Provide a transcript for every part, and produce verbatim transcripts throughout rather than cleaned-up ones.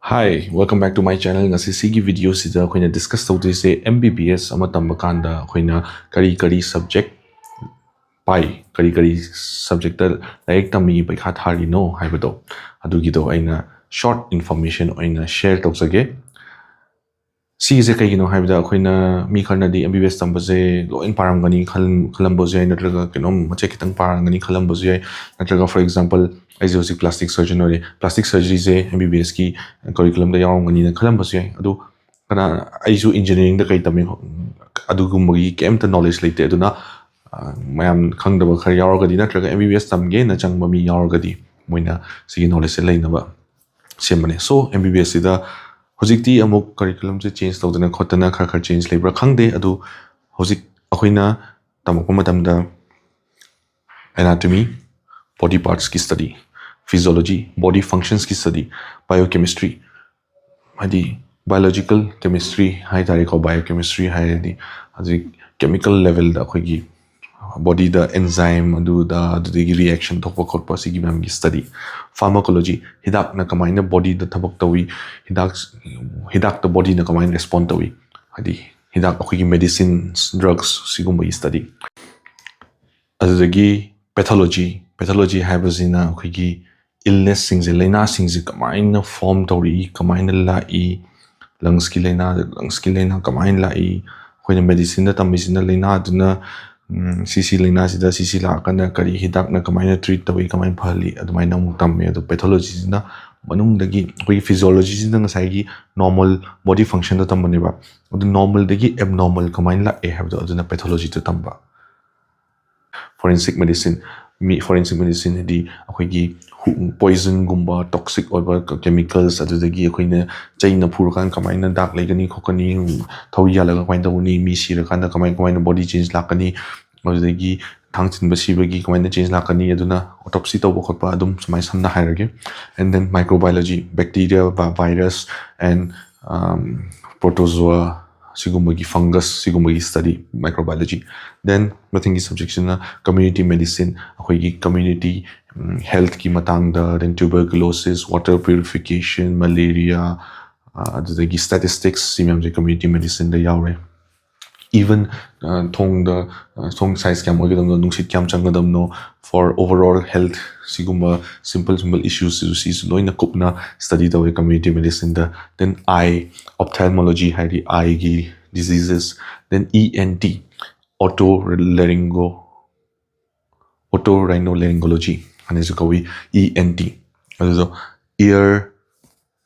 Hi, welcome back to my channel. ꯉꯁꯤ ꯁꯤꯒꯤ ꯚꯤꯗꯤꯑꯣꯁꯤꯗ ꯑꯩꯈꯣꯏꯅ ꯗꯤꯁꯀꯁ ꯇꯧꯗꯣꯏꯁꯦ, ꯑꯦꯝ ꯕꯤ ꯕꯤ ꯑꯦꯁ ꯑꯃ ꯇꯝꯕ ꯀꯥꯟꯗ ꯑꯩꯈꯣꯏꯅ ꯀꯔꯤ ꯀꯔꯤ ꯁꯕꯖꯦꯛ ꯄꯥꯏ, ꯀꯔꯤ ꯀꯔꯤ ꯁꯕꯖꯦꯛꯇ ꯂꯥꯏꯔꯤꯛ ꯇꯝꯃꯤ, ꯄꯩꯈꯥ ꯊꯥꯔꯤꯅꯣ ꯍꯥꯏꯕꯗꯣ, ꯑꯗꯨꯒꯤꯗꯣ ꯑꯩꯅ ꯁꯣꯔꯠ ꯏꯟꯐꯣꯔꯃꯦꯁꯟ ꯑꯣꯏꯅ ꯁꯦꯌꯔ ꯇꯧꯖꯒꯦ꯫ ꯁꯤꯒꯤꯁꯦ ꯀꯩꯒꯤꯅꯣ ꯍꯥꯏꯕꯗ, ꯑꯩꯈꯣꯏꯅ ꯃꯤ ꯈꯔꯅꯗꯤ ꯑꯦꯝ ꯕꯤ ꯕꯤ ꯑꯦꯁ ꯇꯝꯕꯁꯦ ꯂꯣꯏꯅ ꯄꯥꯔꯝꯒꯅꯤ ꯈꯜ-, ꯈꯜꯂꯝꯕꯁꯨ ꯌꯥꯏ, ꯅꯠꯇ꯭ꯔꯒ ꯀꯩꯅꯣꯝ ꯃꯆꯦꯠ ꯈꯤꯇꯪ ꯄꯥꯔꯝꯒꯅꯤ ꯈꯜꯂꯝꯕꯁꯨ ꯌꯥꯏ, ꯅꯠꯇ꯭ꯔꯒ, for example, ꯑꯩꯁꯦ ꯍꯧꯖꯤꯛ ꯄ꯭ꯂꯥꯁꯇꯤꯛ ꯁꯔꯖꯟ ꯑꯣꯏꯔꯦ, ꯄ꯭ꯂꯥꯁꯇꯤꯛ ꯁꯔꯖꯔꯤꯁꯦ ꯑꯦꯝ ꯕꯤ ꯕꯤ ꯑꯦꯁꯀꯤ ꯀꯔꯤꯀꯨꯂꯝꯗ ꯌꯥꯎꯔꯝꯒꯅꯤꯅ ꯈꯜꯂꯝꯕꯁꯨ ꯌꯥꯏ꯫ ꯑꯗꯨ ꯀꯅꯥ, ꯑꯩꯁꯨ ꯏꯟꯖꯤꯅꯤꯌꯥꯔꯤꯡꯗ ꯀꯩ ꯇꯝꯃꯤ, ꯑꯗꯨꯒꯨꯝꯕꯒꯤ ꯀꯩꯝꯇ ꯅꯣꯂꯦꯖ ꯂꯩꯇꯦ꯫ ꯑꯗꯨꯅ, ꯑ, ꯃꯌꯥꯝ ꯈꯪꯗꯕ ꯈꯔ ꯌꯥꯎꯔꯒꯗꯤ, ꯅꯠꯇ꯭ꯔꯒ ꯑꯦꯝ ꯕꯤ ꯕꯤ ꯑꯦꯁ ꯇꯝꯒꯦꯅ ꯆꯪꯕ ꯃꯤ ꯌꯥꯎꯔꯒꯗꯤ, ꯃꯣꯏꯅ ꯁꯤꯒꯤ ꯅꯣꯂꯦꯖꯁꯦ ꯂꯩꯅꯕ ꯁꯦꯝꯕꯅꯦ꯫ So, ꯑꯦꯝ ꯕꯤ ꯕꯤ ꯑꯦꯁꯁꯤꯗ ꯍꯧꯖꯤꯛꯇꯤ ꯑꯃꯨꯛ ꯀꯔꯤꯀꯨꯂꯝꯁꯦ ꯆꯦꯟꯖ ꯇꯧꯗꯅ ꯈꯣꯠꯇꯅ ꯈꯔ ꯈꯔ ꯆꯦꯟꯖ ꯂꯩꯕ꯭ꯔꯥ ꯈꯪꯗꯦ꯫ ꯑꯗꯨ ꯍꯧꯖꯤꯛ ꯑꯩꯈꯣꯏꯅ ꯇꯝꯃꯛꯄ ꯃꯇꯝꯗ anatomy, body partsꯀꯤ study, physiology, body functionsꯀꯤ study, biochemistry, ꯍꯥꯏꯗꯤ biological chemistry ꯍꯥꯏ ꯇꯥꯔꯦꯀꯣ, biochemistry ꯍꯥꯏꯔꯗꯤ ꯍꯧꯖꯤꯛ chemical levelꯗ ꯑꯩꯈꯣꯏꯒꯤ bodyꯗ enzyme ꯑꯗꯨꯗ, ꯑꯗꯨꯗꯒꯤ reaction ꯊꯣꯛꯄ ꯈꯣꯠꯄ, ꯁꯤꯒꯤ ꯃꯌꯥꯝꯒꯤ study, pharmacology, ꯍꯤꯗꯥꯛꯅ ꯀꯃꯥꯏꯅ bodyꯗ ꯊꯕꯛ ꯇꯧꯏ, ꯍꯤꯗꯥꯛ, ꯍꯤꯗꯥꯛꯇ bodyꯅ ꯀꯃꯥꯏꯅ respond ꯇꯧꯏ, ꯍꯥꯏꯗꯤ ꯍꯤꯗꯥꯛ ꯑꯩꯈꯣꯏꯒꯤ medicines, drugs, ꯁꯤꯒꯨꯝꯕꯒꯤ study꯫ ꯑꯗꯨꯗꯒꯤ pathology, pathology ꯍꯥꯏꯕꯁꯤꯅ ꯑꯩꯈꯣꯏꯒꯤ illnessꯁꯤꯡꯁꯦ, ꯂꯥꯏꯅꯥꯁꯤꯡꯁꯦ ꯀꯃꯥꯏꯅ form ꯇꯧꯔꯛꯏ, ꯀꯃꯥꯏꯅ ꯂꯥꯛꯏ, lungsꯀꯤ ꯂꯥꯏꯅꯥ, lungsꯀꯤ ꯂꯥꯏꯅꯥ ꯀꯃꯥꯏꯅ ꯂꯥꯛꯏ, ꯑꯩꯈꯣꯏꯅ medicineꯗ ꯇꯝꯃꯤꯁꯤꯅ ꯂꯥꯏꯅꯥꯗꯨꯅ, ꯎꯝ, ꯁꯤ ꯁꯤ ꯂꯥꯏꯅꯥꯁꯤꯗ ꯁꯤ ꯁꯤ ꯂꯥꯛꯑꯀꯥꯟꯗ ꯀꯔꯤ ꯍꯤꯗꯥꯛꯅ ꯀꯃꯥꯏꯅ treat ꯇꯧꯏ, ꯀꯃꯥꯏꯅ ꯐꯍꯜꯂꯤ, ꯑꯗꯨꯃꯥꯏꯅ ꯑꯃꯨꯛ ꯇꯝꯃꯦ꯫ ꯑꯗꯣ pathologyꯁꯤꯅ ꯃꯅꯨꯡꯗꯒꯤ, ꯑꯩꯈꯣꯏꯒꯤ physiologyꯁꯤꯅ ꯉꯁꯥꯏꯒꯤ normal body functionꯗ ꯇꯝꯕꯅꯦꯕ, ꯑꯗꯨ normalꯗꯒꯤ abnormal ꯀꯃꯥꯏꯅ ꯂꯥꯛꯑꯦ ꯍꯥꯏꯕꯗꯣ, ꯑꯗꯨꯅ pathologyꯗ ꯇꯝꯕ꯫ Forensic medicine, ꯃꯤ, forensic medicine ꯍꯥꯏꯗꯤ ꯑꯩꯈꯣꯏꯒꯤ ꯍꯨ-, poisonꯒꯨꯝꯕ, toxic ꯑꯣꯏꯕ chemicals, ꯑꯗꯨꯗꯒꯤ ꯑꯩꯈꯣꯏꯅ ꯆꯩꯅ ꯐꯨꯔꯀꯥꯟꯗ ꯀꯃꯥꯏꯅ ꯗꯥꯛ ꯂꯩꯒꯅꯤ ꯈꯣꯠꯀꯅꯤ, ꯊꯧꯔꯤ ꯌꯥꯜꯂꯒ ꯀꯃꯥꯏꯅ ꯇꯧꯒꯅꯤ, ꯃꯤ ꯁꯤꯔꯀꯥꯟꯗ ꯀꯃꯥꯏ, ꯀꯃꯥꯏꯅ body change ꯂꯥꯛꯀꯅꯤ, ꯑꯗꯨꯗꯒꯤ ꯊꯥꯡ ꯊꯤꯟꯕ ꯁꯤꯕꯒꯤ ꯀꯃꯥꯏꯅ change ꯂꯥꯛꯀꯅꯤ, ꯑꯗꯨꯅ autopsy ꯇꯧꯕ ꯈꯣꯠꯄ, ꯑꯗꯨꯝ ꯁꯨꯃꯥꯏꯅ ꯁꯝꯅ ꯍꯥꯏꯔꯒꯦ꯫ And then microbiology, bacteria, vi-, virus and, um, protozoa, ꯁꯤꯒꯨꯝꯕꯒꯤ fungus, ꯁꯤꯒꯨꯝꯕꯒꯤ study, microbiology꯫ Then ꯃꯊꯪꯒꯤ subjectꯁꯤꯅ community medicine, ꯑꯩꯈꯣꯏꯒꯤ community ꯍꯦꯜꯠꯀꯤ ꯃꯇꯥꯡꯗ, then tuberculosis, water purification, malaria, ꯑꯗꯨꯗꯒꯤ statistics, ꯁꯤ ꯃꯌꯥꯝꯁꯦ community medicineꯗ ꯌꯥꯎꯔꯦ꯫ Even ꯊꯣꯡꯗ, ꯊꯣꯡ size ꯀꯌꯥꯝ ꯑꯣꯏꯒꯗꯕꯅꯣ, ꯅꯨꯡꯁꯤꯠ ꯀꯌꯥꯝ ꯆꯪꯒꯗꯕꯅꯣ, for overall health, ꯁꯤꯒꯨꯝꯕ simple simple issues ꯁꯤꯁꯨ ꯂꯣꯏꯅ ꯀꯨꯞꯅ study ꯇꯧꯋꯦ community medicineꯗ꯫ Then eye, ophthalmology ꯍꯥꯏꯗꯤ eyeꯒꯤ diseases, then E N T, otorhinolaryngology, otorhinolaryngology ꯍꯥꯏꯅꯁꯨ ꯀꯧꯏ, E N T꯫ ꯑꯗꯨꯗꯣ ear,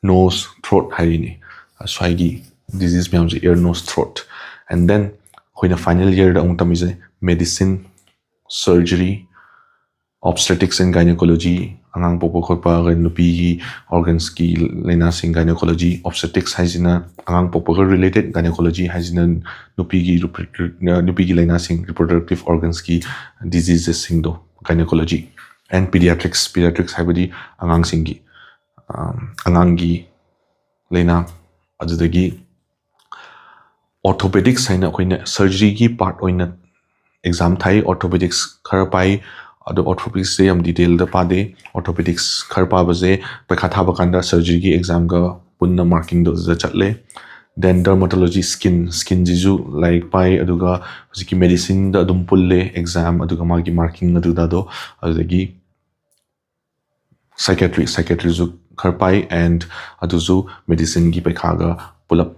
nose, throat ꯍꯥꯏꯔꯤꯅꯤ꯫ ꯁ꯭ꯋꯥꯏꯒꯤ disease ꯃꯌꯥꯝꯁꯦ ear, nose, throat꯫ And then ꯑꯩꯈꯣꯏꯅ final yearꯗ ꯑꯃꯨꯛ ꯇꯝꯃꯤꯁꯦ medicine, surgery, obstetrics and gynecology, ꯑꯉꯥꯡ ꯄꯣꯛꯄ ꯈꯣꯠꯄ, ꯅꯨꯄꯤꯒꯤ organsꯀꯤ ꯂꯥꯏꯅꯥꯁꯤꯡ, gynecology, obstetrics ꯍꯥꯏꯁꯤꯅ ꯑꯉꯥꯡ ꯄꯣꯛꯄꯒ related, gynecology ꯍꯥꯏꯁꯤꯅ ꯅꯨꯄꯤꯒꯤ ꯅꯨꯄꯤꯒꯤ ꯂꯥꯏꯅꯥꯁꯤꯡ, reproductive organsꯀꯤ diseasesꯁꯤꯡꯗꯣ, gynecology, and pediatrics, pediatrics ꯍꯥꯏꯕꯗꯤ ꯑꯉꯥꯡꯁꯤꯡꯒꯤ, ꯑꯉꯥꯡꯒꯤ ꯂꯥꯏꯅꯥ꯫ ꯑꯗꯨꯗꯒꯤ orthopedics ꯍꯥꯏꯅ ꯑꯩꯈꯣꯏꯅ surgeryꯒꯤ part ꯑꯣꯏꯅ exam ꯊꯥꯏ, orthopedics ꯈꯔ ꯄꯥꯏ꯫ ꯑꯗꯣ orthopedicsꯁꯦ ꯌꯥꯝ detailꯗ ꯄꯥꯗꯦ꯫ Orthopedics ꯈꯔ ꯄꯥꯕꯁꯦ ꯄꯩꯈꯥ ꯊꯥꯕ ꯀꯥꯟꯗ surgeryꯒꯤ examꯒ ꯄꯨꯟꯅ markingꯗꯣ ꯑꯗꯨꯗ ꯆꯠꯂꯦ꯫ Then dermatology, skin, skinꯁꯤꯁꯨ ꯂꯥꯏꯔꯤꯛ ꯄꯥꯏ, ꯑꯗꯨꯒ ꯍꯧꯖꯤꯛꯀꯤ medicineꯗ ꯑꯗꯨꯝ ꯄꯨꯜꯂꯦ exam ꯑꯗꯨꯒ ꯃꯥꯒꯤ marking ꯑꯗꯨꯗ꯫ ꯑꯗꯣ ꯑꯗꯨꯗꯒꯤ psychiatry, psychiatryꯁꯨ ꯈꯔ ꯄꯥꯏ, and ꯑꯗꯨꯁꯨ medicineꯒꯤ ꯄꯩꯈꯥꯒ ꯄꯨꯂꯞ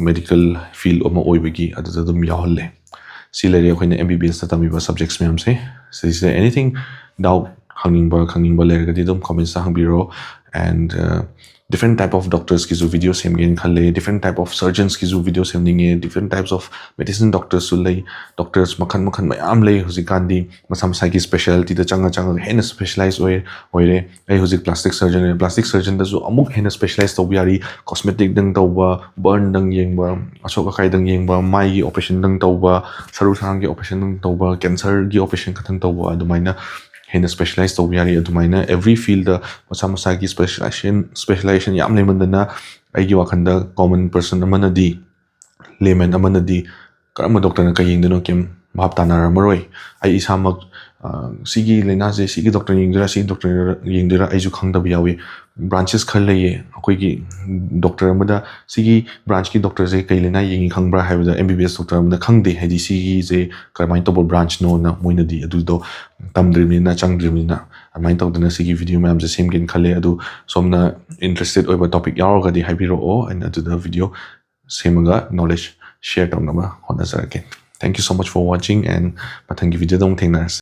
medical field ꯑꯃ ꯑꯣꯏꯕꯒꯤ ꯑꯗꯨꯗ ꯑꯗꯨꯝ ꯌꯥꯎꯍꯜꯂꯦ꯫ ꯁꯤ ꯂꯩꯔꯦ ꯑꯩꯈꯣꯏꯅ MBBSꯇ ꯇꯝꯃꯤꯕ subjects ꯃꯌꯥꯝꯁꯦ꯫ ꯁꯤꯁꯤꯗ anything doubt, ꯍꯪꯅꯤꯡꯕ ꯈꯪꯅꯤꯡꯕ ꯂꯩꯔꯒꯗꯤ ꯑꯗꯨꯝ commentsꯇ ꯍꯪꯕꯤꯔꯣ꯫ And different type of doctorsꯀꯤꯁꯨ video ꯁꯦꯝꯒꯦꯅ ꯈꯜꯂꯦ, different type of surgeonsꯀꯤꯁꯨ video ꯁꯦꯝꯅꯤꯡꯉꯦ, different types of medicine doctorsꯁꯨ ꯂꯩ, doctors ꯃꯈꯜ ꯃꯈꯜ ꯃꯌꯥꯝ ꯂꯩ ꯍꯧꯖꯤꯛꯀꯥꯟꯗꯤ꯫ ꯃꯁꯥ ꯃꯁꯥꯒꯤ specialtyꯗ ꯆꯪꯉ ꯆꯪꯉꯒ ꯍꯦꯟꯅ specialize ꯑꯣꯏ ꯑꯣꯏꯔꯦ꯫ ꯑꯩ ꯍꯧꯖꯤꯛ plastic surgeon ꯑꯣꯏꯔꯦ, plastic surgeonꯗꯁꯨ ꯑꯃꯨꯛ ꯍꯦꯟꯅ specialize ꯇꯧꯕ ꯌꯥꯔꯤ꯫ Cosmeticꯗꯪ ꯇꯧꯕ, burnꯗꯪ ꯌꯦꯡꯕ, ꯑꯁꯣꯛ ꯑꯀꯥꯏꯗꯪ ꯌꯦꯡꯕ, ꯃꯥꯏꯒꯤ operationꯗꯪ ꯇꯧꯕ, ꯁꯔꯨ ꯁꯔꯥꯡꯒꯤ operationꯗꯪ ꯇꯧꯕ, cancerꯒꯤ operation ꯈꯛꯇꯪ ꯇꯧꯕ, ꯑꯗꯨꯃꯥꯏꯅ ꯍꯦꯟꯅ specialize ꯇꯧꯕ ꯌꯥꯔꯤ꯫ ꯑꯗꯨꯃꯥꯏꯅ every fieldꯗ ꯃꯁꯥ ꯃꯁꯥꯒꯤ specialization specialization ꯌꯥꯝ ꯂꯩꯃꯟꯗꯅ ꯑꯩꯒꯤ ꯋꯥꯈꯜꯗ common person ꯑꯃꯅꯗꯤ, layman ꯑꯃꯅꯗꯤ ꯀꯔꯝꯕ doctorꯅ ꯀꯩ ꯌꯦꯡꯗꯣꯏꯅꯣ ꯀꯩꯝ ꯚꯥꯞ ꯇꯥꯅꯔꯝꯃꯔꯣꯏ꯫ ꯑꯩ ꯏꯁꯥꯃꯛ ꯑ, ꯁꯤꯒꯤ ꯂꯥꯏꯅꯥꯁꯦ ꯁꯤꯒꯤ ꯗꯣꯛꯇꯔ ꯌꯦꯡꯗꯣꯏꯔꯥ, ꯁꯤꯒꯤ ꯗꯣꯛꯇꯔ ꯌꯦꯡꯗꯣꯏꯔꯥ, ꯑꯩꯁꯨ ꯈꯪꯗꯕ ꯌꯥꯎꯏ꯫ ꯕ꯭ꯔꯥꯟꯆꯦꯁ ꯈꯔ ꯂꯩꯌꯦ꯫ ꯑꯩꯈꯣꯏꯒꯤ ꯗꯣꯛꯇꯔ ꯑꯃꯗ ꯁꯤꯒꯤ ꯕ꯭ꯔꯥꯟꯆꯀꯤ ꯗꯣꯛꯇꯔꯁꯦ ꯀꯩ ꯂꯥꯏꯅꯥ ꯌꯦꯡꯉꯤ ꯈꯪꯕ꯭ꯔꯥ ꯍꯥꯏꯕꯗ, ꯑꯦꯝ ꯕꯤ ꯕꯤ ꯑꯦꯁ ꯗꯣꯛꯇꯔ ꯑꯃꯗ ꯈꯪꯗꯦ, ꯍꯥꯏꯗꯤ ꯁꯤꯒꯤꯁꯦ ꯀꯔꯝꯍꯥꯏꯅ ꯇꯧꯕ ꯕ꯭ꯔꯥꯟꯆꯅꯣꯅ ꯃꯣꯏꯅꯗꯤ ꯑꯗꯨꯗꯣ ꯇꯝꯗ꯭ꯔꯤꯕꯅꯤꯅ, ꯆꯪꯗ꯭ꯔꯤꯕꯅꯤꯅ꯫ ꯑꯗꯨꯃꯥꯏꯅ ꯇꯧꯗꯅ ꯁꯤꯒꯤ ꯚꯤꯗꯤꯑꯣ ꯃꯌꯥꯝꯁꯦ ꯁꯦꯝꯒꯦꯅ ꯈꯜꯂꯦ꯫ ꯑꯗꯨ ꯁꯣꯝꯅ ꯏꯟꯇꯔꯦꯁꯇꯦꯠ ꯑꯣꯏꯕ ꯇꯣꯄꯤꯛ ꯌꯥꯎꯔꯒꯗꯤ ꯍꯥꯏꯕꯤꯔꯛꯑꯣ, ꯑꯩꯅ ꯑꯗꯨꯗ ꯚꯤꯗꯤꯑꯣ ꯁꯦꯝꯃꯒ ꯅꯣꯂꯦꯖ ꯁꯤꯌꯔ ꯇꯧꯅꯕ ꯍꯣꯠꯅꯖꯔꯛꯀꯦ꯫ Thank you so much for watching, and ꯃꯊꯪꯒꯤ ꯚꯤꯗꯤꯑꯣꯗ ꯑꯃꯨꯛ ꯊꯦꯡꯅꯔꯁꯤ꯫